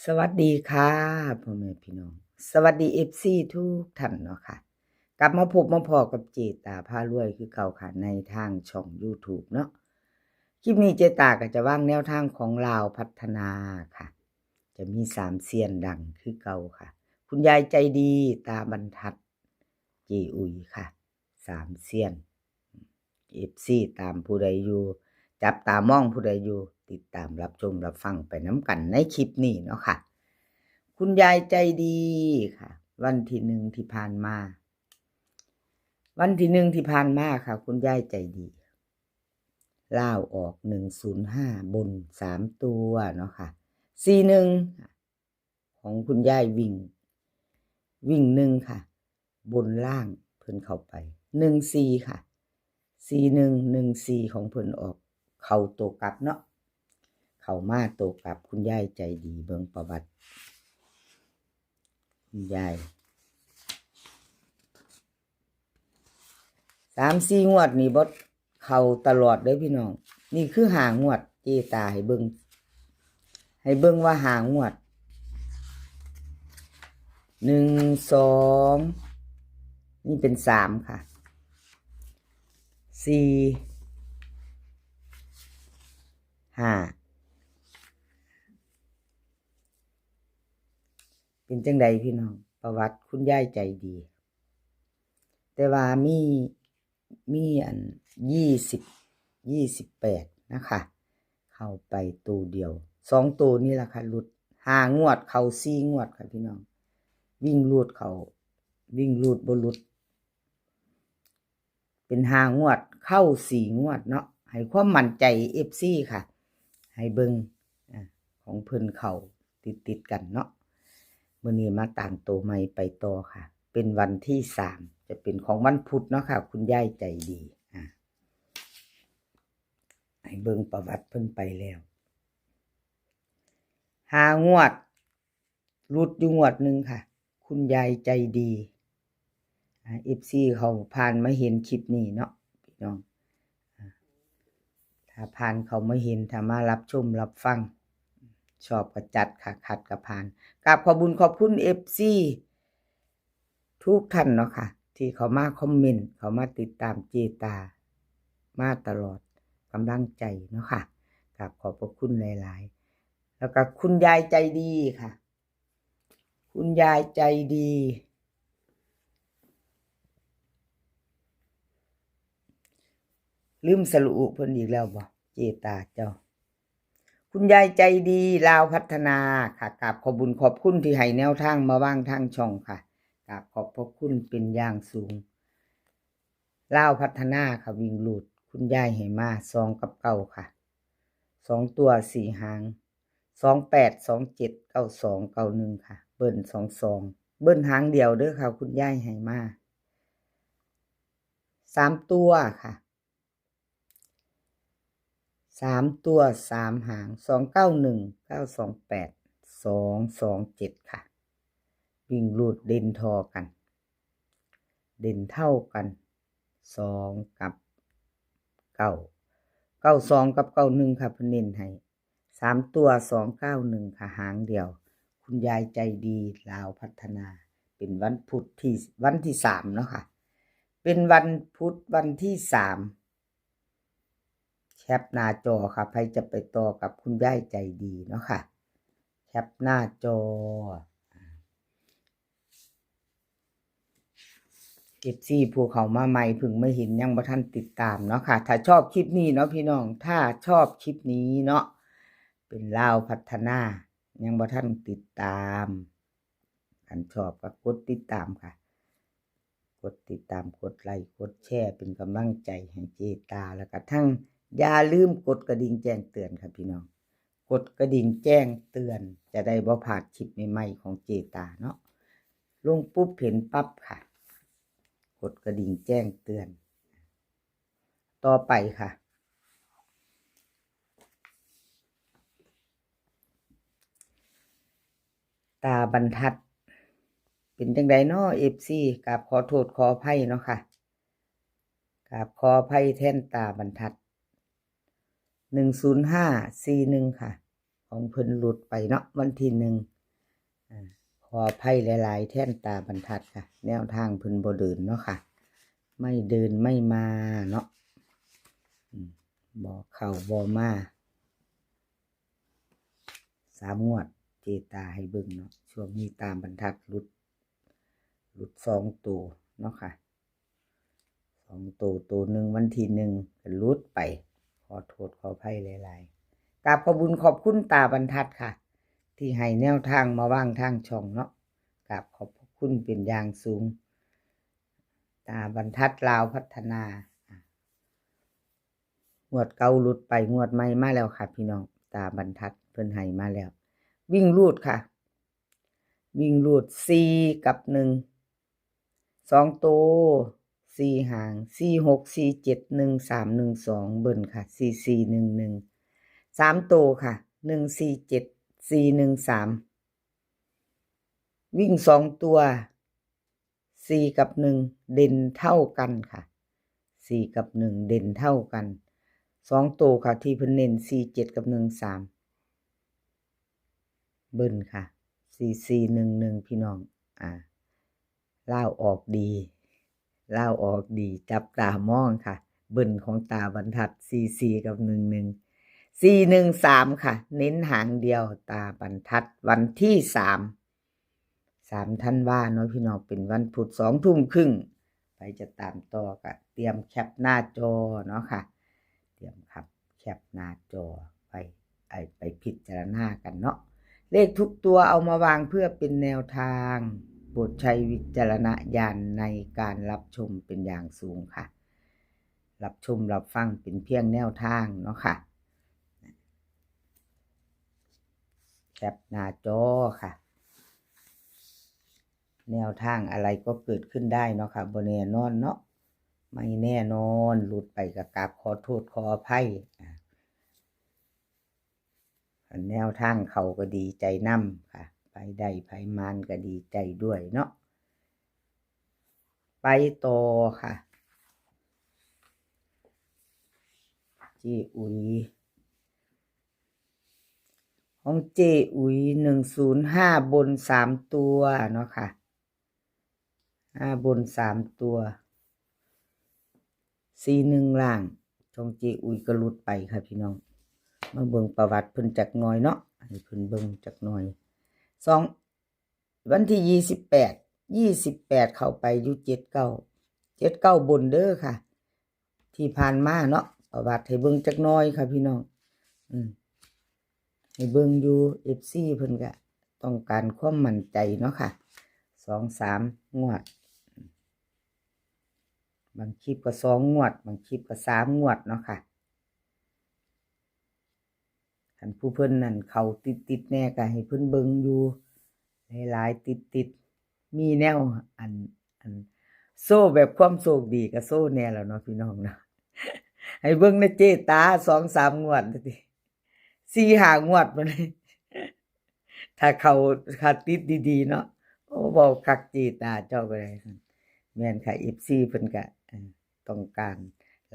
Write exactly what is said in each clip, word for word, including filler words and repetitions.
สวัสดีค่ะ พ่อแม่พี่น้อง สวัสดี เอฟซี ทุกท่านเนาะค่ะ กลับมาพบมาพ้อกับเจตาพารวยคือเก่าค่ะ ในทางช่อง YouTube เนาะ คลิปนี้เจตาก็จะวางแนวทางของลาวพัฒนาค่ะ จะมีสามเซียนดังคือเก่าค่ะ คุณยายใจดีตาบรรทัด เจอุ๋ยค่ะ สามเซียน เอฟซี ตามผู้ใดอยู่ จับตามองผู้ใดอยู่ ติดตามรับชมรับฟังไปนำกันในคลิปนี้เนาะค่ะ คุณยายใจดีค่ะ วันที่หนึ่งที่ผ่านมา วันที่หนึ่งที่ผ่านมาค่ะ คุณยายใจดี ลาวออก หนึ่งศูนย์ห้า บนสามตัวเนาะค่ะ สี่หนึ่ง ของคุณยายวิ่ง วิ่งหนึ่งค่ะ บนล่างเพิ่นเข้าไป หนึ่งสี่ ค่ะ สี่หนึ่ง หนึ่งสี่ ของเพิ่นออก เข้าตัวกลับเนาะ เข้ามาตัวกลับ คุณยายใจดี เบิ่งประวัติ คุณยาย สามสี่งวดนี่บ่เข้าตลอดเด้อพี่น้อง นี่คือห้างวด เจตาให้เบิ่ง ให้เบิ่งว่าห้างวด หนึ่ง สอง นี่เป็นสามค่ะ สี่ ห้า เป็นจังใดพี่น้อง ประวัติคุณยายใจดี แต่ว่ามี มีอัน ยี่สิบ ยี่สิบแปด นะคะ เข้าไปตัวเดียว สองตัวนี่ล่ะค่ะ หลุด ห้างวด เข้าสี่งวดค่ะพี่น้อง วิ่งรูดเข้า วิ่งรูดบ่หลุด เป็นห้างวด เข้าสี่งวดเนาะ ให้ความมั่นใจ เอฟซี ค่ะ ให้เบิ่ง อ่า ของเพิ่นเข้าติดๆกันเนาะ มื้อนี้มาตามตัวใหม่ไปต่อค่ะ เป็นวันที่สาม จะเป็นของวันพุธเนาะค่ะ คุณยายใจดี อ่า ให้เบิ่งประวัติเพิ่นไปแล้ว ห้างวด หลุดอยู่งวดหนึ่งค่ะ คุณยายใจดี อ่า เอฟซี เขาผ่านมาเห็นคลิปนี้เนาะพี่น้อง อ่า ถ้าผ่านเขามาเห็น ถ้ามารับชมรับฟัง ชอบก็จัดค่ะ ขัดก็ผ่าน กราบขอบบุญขอบคุณ เอฟซี ทุกท่านเนาะค่ะ ที่เขามาคอมเมนต์ เขามาติดตามเจตา มาตลอด กำลังใจเนาะค่ะ กราบขอบพระคุณหลายๆ แล้วก็คุณยายใจดีค่ะ คุณยายใจดี ลืมสระอุเพิ่นอีกแล้วบ่ เจตาเจ้า คุณยายใจดีลาวพัฒนาค่ะ กราบขอบบุญขอบคุณที่ให้แนวทางมาวางทางช่องค่ะ กราบขอบพระคุณเป็นอย่างสูง ลาวพัฒนาค่ะ วิ่งรูด คุณยายให้มา สองกับเก้าค่ะ สองตัวสี่หาง สองแปด สองเจ็ด เก้าสอง เก้าหนึ่งค่ะ เบิ้ล สองสอง เบิ้ลหางเดียวเด้อค่ะ คุณยายให้มา สามตัวค่ะ สามตัวสามหาง สองเก้าหนึ่ง เก้าสองแปด สองสองเจ็ด ค่ะ วิ่งรูดเด่นทอกัน เด่นเท่ากัน สองกับเก้า เก้าสองกับเก้าหนึ่งค่ะ เพิ่นเน้นให้ สามตัว สองเก้าหนึ่งค่ะ หางเดียว คุณยายใจดีลาวพัฒนา เป็นวันพุธที่ วันที่สามเนาะค่ะ เป็นวันพุธวันที่สาม แคปหน้าจอค่ะ ใครจะไปต่อกับคุณยายใจดีเนาะค่ะ แคปหน้าจอ เอฟซี ผู้เข้ามาใหม่เพิ่งมาเห็นยังบ่ทันติดตามเนาะค่ะ ถ้าชอบคลิปนี้เนาะพี่น้อง ถ้าชอบคลิปนี้เนาะ เป็นลาวพัฒนา ยังบ่ทันติดตาม คันชอบก็กดติดตามค่ะ กดติดตาม กดไลค์ กดแชร์ เป็นกำลังใจให้เจตา แล้วก็ทั้งอย่าลืมกดกระดิ่งแจ้งเตือนค่ะพี่น้อง กดกระดิ่งแจ้งเตือน จะได้บ่พลาดคลิปใหม่ๆของเจตาเนาะ ลงปุ๊บเห็นปั๊บค่ะ กดกระดิ่งแจ้งเตือน ต่อไปค่ะ ตาบรรทัด เป็นจังใดเนาะ เอฟซี กราบขอโทษขออภัยเนาะค่ะ กราบขออภัยแทนตาบรรทัด หนึ่งศูนย์ห้า สี่หนึ่ง ค่ะ ของเพิ่นหลุดไปเนาะ วันที่หนึ่ง อ่า ขออภัยหลายๆ แทนตาบรรทัดค่ะ แนวทางเพิ่นบ่เดินเนาะค่ะ ไม่เดินไม่มาเนาะ อืม บ่เข้าบ่มา สามงวด เจตาให้เบิ่งเนาะ ช่วงนี้ตาบรรทัดหลุด หลุดสองตัวเนาะค่ะ สองตัว ตัวหนึ่งวันที่หนึ่งก็หลุดไป ขอโทษขออภัยหลายๆ กราบขอบบุญขอบคุณตาบรรทัดค่ะ ที่ให้แนวทางมาวางทางช่องเนาะ กราบขอบพระคุณเป็นอย่างสูง ตาบรรทัดลาวพัฒนา อ่ะ งวดเก่าหลุดไป งวดใหม่มาแล้วค่ะพี่น้อง ตาบรรทัดเพิ่นให้มาแล้ว วิ่งรูดค่ะ วิ่งรูด สี่ กับ หนึ่ง สองตัว สี่ หาง สี่ หก สี่ เจ็ด หนึ่ง สาม หนึ่ง สอง เบิ้ลค่ะ สี่ สี่ หนึ่ง หนึ่ง สามตัวค่ะ หนึ่ง สี่ เจ็ด สี่ หนึ่ง สาม วิ่งสองตัว สี่ กับ หนึ่ง เด่นเท่ากันค่ะ สี่ กับ หนึ่ง เด่นเท่ากัน สองตัวค่ะ ที่เพิ่นเน้น สี่ เจ็ด กับ หนึ่ง สาม เบิ้ลค่ะ สี่ สี่ หนึ่ง หนึ่ง พี่น้อง อ่า ลาวออกดี ลาวออกดี จับตามองค่ะ เบิ้ลของตาบรรทัด สี่ สี่ กับ หนึ่ง หนึ่ง สี่ หนึ่ง สาม ค่ะ เน้นหางเดียว ตาบรรทัด วันที่ สาม สาม ธันวาเนาะพี่น้อง เป็นวันพุธ สองทุ่มครึ่ง ไปจะตามต่อก็เตรียมแคปหน้าจอเนาะค่ะ เตรียมครับ แคปหน้าจอไป ไอ้ ไปพิจารณากันเนาะ เลขทุกตัวเอามาวางเพื่อเป็นแนวทาง โปรดใช้วิจารณญาณในการรับชมเป็นอย่างสูงค่ะ รับชมรับฟังเป็นเพียงแนวทางเนาะค่ะ แคปหน้าจอค่ะ แนวทางอะไรก็เกิดขึ้นได้เนาะค่ะ บ่แน่นอนเนาะ ไม่แน่นอน หลุดไปก็กราบขอโทษขออภัย อ่า อันแนวทางเข้าก็ดีใจนำค่ะ ไผได้ไผหมานก็ดีใจด้วยเนาะ ไปต่อค่ะ เจอุ๋ย ของเจอุ๋ย หนึ่งศูนย์ห้า บนสามตัวเนาะค่ะ ห้า บนสามตัว สี่หนึ่ง ล่าง ของเจอุ๋ยก็หลุดไปค่ะพี่น้อง มาเบิ่งประวัติเพิ่นจักหน่อยเนาะ ให้เพิ่นเบิ่งจักหน่อย สอง วันที่ ยี่สิบแปด ยี่สิบแปด เข้าไปอยู่ เจ็ดเก้า เจ็ดเก้า บนเด้อค่ะ ที่ผ่านมาเนาะ ประวัติให้เบิ่งจักหน่อยค่ะพี่น้อง อืม ให้เบิ่งอยู่ เอฟซี เพิ่นก็ต้องการความมั่นใจเนาะค่ะ สองสาม งวด บางคลิปก็สองงวด บางคลิปก็สามงวดเนาะค่ะ คันผู้เพิ่นนั่นเข้าติดๆ แน่ก็ให้เพิ่นเบิ่งอยู่หลายๆ ติดๆ มีแนวอัน อัน โชว์แบบความโชคดีก็โชว์แน่แล้วเนาะพี่น้องเนาะ ให้เบิ่งนะเจตา สองสาม งวดติ สี่ห้างวดมาเลย ถ้าเข้า ถ้าติดดีๆ เนาะ โอ้ เว้าคักเจตาเจ้าก็ได้ แม่นค่ะ เอฟซี เพิ่นก็ เอ่อ ต้องการ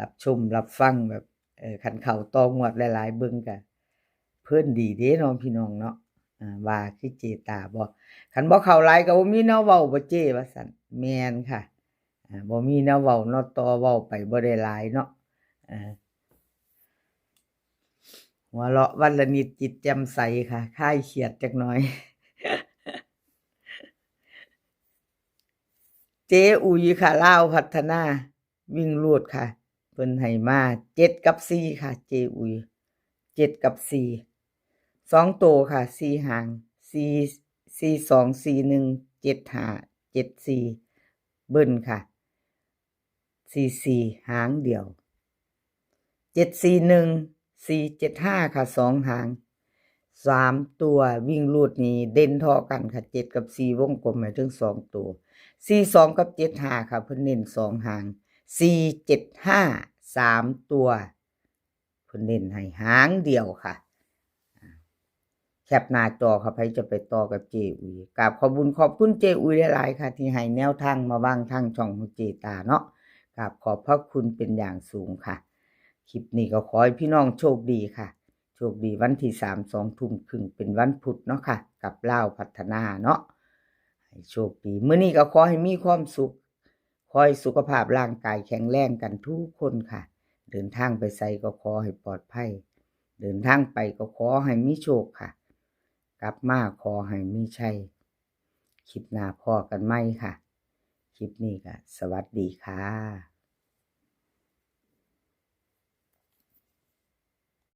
รับชมรับฟังแบบ เอ่อ คันเข้าต่องวดหลายๆ เบิ่งก็เพลินดีเด้เนาะพี่น้องเนาะ อ่า ว่าคือเจตาบ่ คันบ่เข้าหลายก็บ่มีแนวเว้าบ่เจ ว่าซั่น แม่นค่ะ อ่า บ่มีแนวเว้าเนาะ ต่อเว้าไปบ่ได้หลายเนาะ อ่า หัวเราะวันละนิดจิตแจ่มใสค่ะ คลายเครียดจักหน่อย เจอุ๋ยค่ะ ลาวพัฒนา วิ่งรูดค่ะ เพิ่นให้มา เจ็ด กับ สี่ ค่ะ เจอุ๋ย เจ็ด กับ สี่ สองตัวค่ะ สี่ หาง สี่ สี่สอง สี่หนึ่ง เจ็ดห้า เจ็ดสี่ เบิ้ลค่ะ สี่สี่ หางเดียว เจ็ดสี่หนึ่ง สี่เจ็ดห้า ค่ะ สองหาง สามตัววิ่งรูดนี้เด่นเท่ากันค่ะ เจ็ด กับ สี่ วงกลมหมายถึงสองตัว สี่สอง กับ เจ็ดห้า ค่ะ เพิ่นเน้นสองหาง สี่เจ็ดห้า สามตัว เพิ่นเน้นให้หางเดียวค่ะ แคปหน้าจอค่ะ ไผจะไปต่อกับเจอุ๋ย กราบขอบบุญขอบคุณเจอุ๋ยหลายๆ ค่ะ ที่ให้แนวทางมาวางทางช่องของเจตาเนาะ กราบขอบพระคุณเป็นอย่างสูงค่ะ คลิปนี้ก็ขอให้พี่น้องโชคดีค่ะ โชคดีวันที่สาม สองทุ่มครึ่ง เป็นวันพุธเนาะค่ะ กับลาวพัฒนาเนาะ ให้โชคดี มื้อนี้ก็ขอให้มีความสุข ขอให้สุขภาพร่างกายแข็งแรงกันทุกคนค่ะ เดินทางไปไสก็ขอให้ปลอดภัย เดินทางไปก็ขอให้มีโชคค่ะ กลับมาขอให้มีชัย คลิปหน้าพ้อกันใหม่ค่ะ คลิปนี้ก็สวัสดีค่ะ